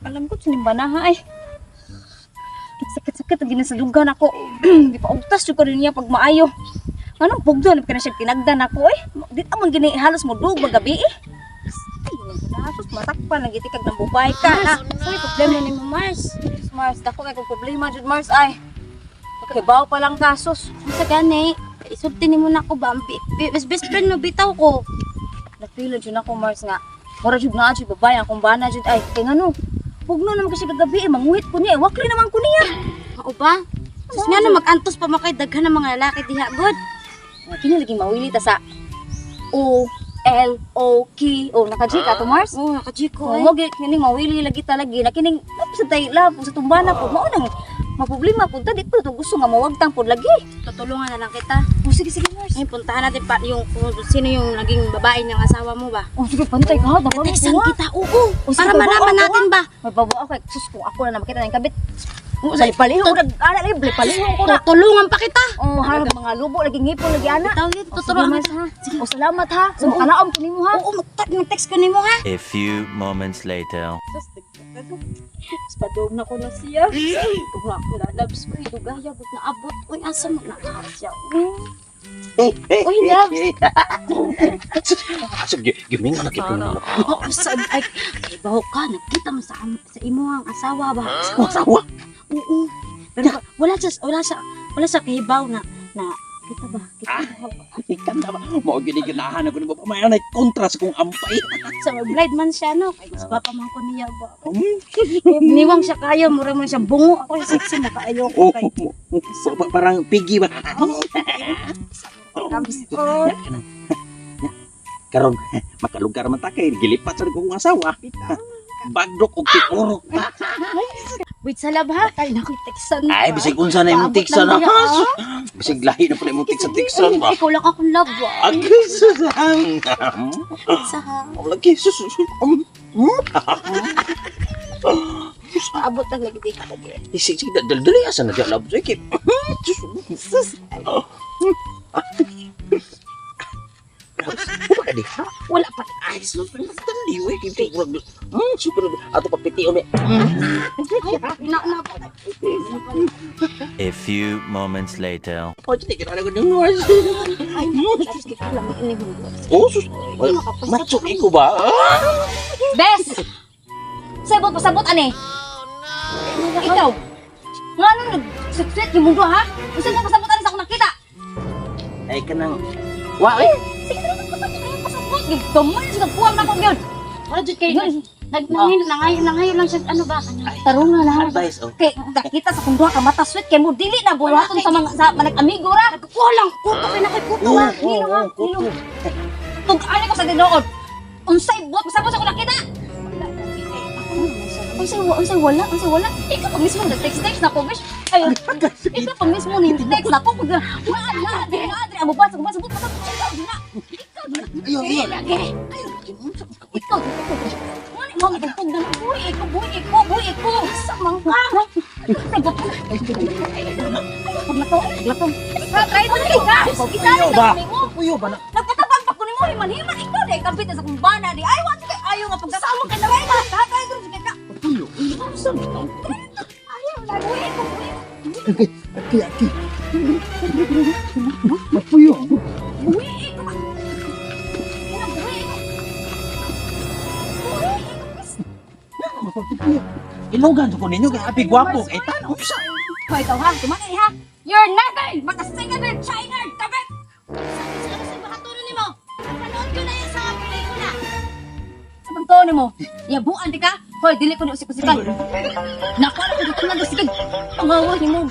Alam ko sining banaha ay. Sakit-sakit ang ginasalugan ako. Di pa ugtas jud ko rin niya pag maayo. Anong bugdo na ka na siya tinagdan ako eh. Di amang gini halos mo dug magabi eh. Ay, sus, matakpan lagi tikag ng bubay ka. Na. Sorry, problema ni mo, Mars. Sus, Mars, dako kay kong problema jud, Mars, ay. Kibaw pa lang ka, sus. Unsa gani? Isulti nimo na ako ba? Best best friend mo bitaw ko. Nagpila jud ako, Mars, nga. Mura jud nga jud babae akong bana jud ay. Kay ngano? Pugno naman kasi kagabi eh, manguhit ko niya eh. Wakli naman ko niya. Mao ba? Sus nga no mag-antos pa mo kay daghan ng mga lalaki diha god. Kini lagi mawili ta sa O L O K O naka-G ka to, Mars. Oh, naka-G ko Oh, eh. mo gi kini mawili lagi ta lagi na kining sa tay love sa tumbana po mao nang maproblema pud ta di ko to gusto nga mawagtang pud lagi. Tutulungan na lang kita. Oh, sige sige, Mars. Ngayon, puntahan natin pa yung kung sino yung naging babae ng asawa mo ba. Oh, sige, pantay ka ha, dapat Textan kita, oo. Oh, sige, Para babaw malaman ako, natin ba. Mabawa ako kay sus kung ako na makita ng kabit. Oh, sa paliho nag ana lagi paliho ko na. Tutulungan pa kita. Oh, harap mga lubo lagi ngipon lagi ana. Bitaw yun, Oh, sige, tuturuan Mars, kita. ha. Oh, salamat ha. Sa makalaom ko nimo ha. Oo, mag-text ko nimo ha. A few moments later. Mas padong na ko na siya. Kung ako na loves ko, dugaya, but naabot. Uy, asa mo na siya? Uy, loves. Asa gimingon na kipong na. Oo, sa ay, kay baho ka, nagkita mo sa imo ang asawa ba? Asawa. Oo. Pero wala siya kahibaw na na kita ba? Kita ba? Ikan na ba? Mao gini ganahan ako nimo pamaya na kontra sa kong ampay. Sa blind man siya no. Kay mas papa man ko niya ba. Niwang siya kayo, mura man siya bungo ako sexy mo kaayo ko Oh, kay. parang pigi ba? Loves ko. Karon makalugar man ta kay gilipat sa kong asawa. Bagdok og tikurok. Wait sa lab ha. Ay naku, textan. Ay, bisig unsa na imong Paabot tiksan lang ha. niya, ah. Bisig lahi na pala imong tiksan-tiksan ba. Ikaw lang akong love ba. Agay sus. Ang. Sa ha. Lagi sus. Paabot lang lagi di ka lagi. Sige, sige, dali, asa na siya love? Sige. Sus. Wala ka di. Wala pa. Ay, super dali, we. Super. Ato papiti umi. Ay, na na pa. A few moments later. Oh, jadi kita ada gudang. Ay, loves kita lang ini. Oh, sus. Macho ko ba? Bes! Sabot pasabot ani. Ikaw. Nga nung nag-sweet yung mundo ha? Gusto mo pasabot ani sa akong nakita? Ay, kanang. Wa, eh. Sige na pasabot ani pasabot. Gamay sa kuwang na ko gyud. Wala jud kay nag nangayo nangayo lang siya ano ba? Tarungan na ha. Advice, oh. Kay nakita sa kung duha ka mata sweet kay mo dili na buhaton sa mga sa manag amigo ra. Nagkuha lang kuto kay nakoy kuto ha. Nilo ha, nilo. Tug-ani ko sa tinuod. Unsay buot pasabot sa akong nakita? Unsay unsay wala, unsay wala. Ikaw pa mismo nag-text text na ko, bish. Ay, ikaw pa mismo ni text na ko pag wala na diri na diri amo ba sa pasabot pasabot ikaw di na. Ikaw di na. Ayun, ayun. Lagi. Ikaw di ko. Wala mo magtugtog na buhi iko, buhi iko, buhi iko. Sa mangka. Sagot ko. Paglakaw, paglakaw. Try to ka. Isa Puyo ba? rin mo. Puyo ba na? Nagpatabang pa ko nimo himan-himan ikaw di kabit sa kong bana di. Ay wa kay ayo nga pagkasama kay na ka. Try to ka. Puyo. Saan ba? Ayaw na buhi ko, buhi ko. Aki, aki. Mapuyo. Buhi ko. Ina, buhi ko. Buhi ko. Ilogan ko ninyo kay api gwapo kay tan unsa. Hoy, ikaw ha, tumanay ha. You're nothing but a single China kabit. Ano sa makaturo nimo? Napanood ko na yan sa pelikula. Sa pagtuon nimo, yabuan di ka. Hoy, dili ko ni usik-usikan. Nakala ko dito lang sige. Pangawa nimo.